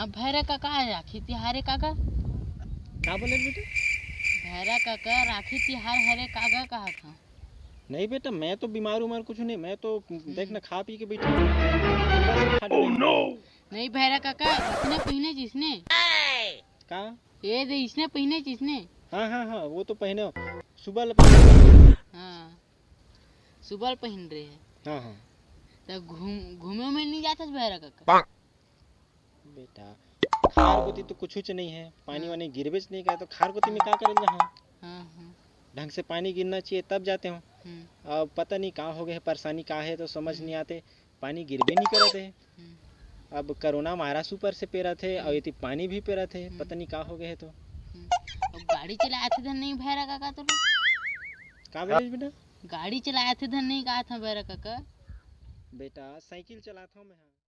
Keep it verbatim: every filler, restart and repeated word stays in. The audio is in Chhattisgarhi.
भैरा काका, राखी तिहार हे काका। का बोले बेटा? भैरा काका, राखी तिहार हरे काका कहत हँव। नहीं बेटा, मैं तो बीमार उमार कुछ नहीं, मैं तो देख ना, खा पी के बैठे हँव। सुबह से खा डरे हँव। नहीं भैरा काका, इसने पहिने जिसने। का? ये दे, इसने पहिने जिसने। हाँ हाँ हाँ, वो तो पहिने हँव। सुबह ल पहिने हँव। हाँ, सुबह ल पहिन रहे हे। हाँ हाँ। त घूम घूमे में नहीं जात हस भैरा काका? बेटा, खार कोती तो कुछुच नहीं हे, पानी हाँ। वानी गिरबेच नहीं करे, तो खार कोती में का करे ल जाहूँ? हाँ हाँ। ढंग से पानी गिरना चाहिए तब जाते हँव। हम्म। अब पता नहीं का हो गए हे, परेशानी का हे तो समझ हम्म। नहीं आते, पानी गिरबे नहीं करत हे। हम्म। अब कोरोना वायरस ऊपर से पेरत हे अउ हम्म। एती पानी भी पेरत हे, हम्म। पता नहीं का हो गए हे तो। हम्म। अब गाड़ी चलात हे धन नहीं भैरा काका तो। का बोले बेटा? गाड़ी चलात हे धन नहीं कहत हँव भैरा काका। बेटा, साइकिल चलात हँव मैं।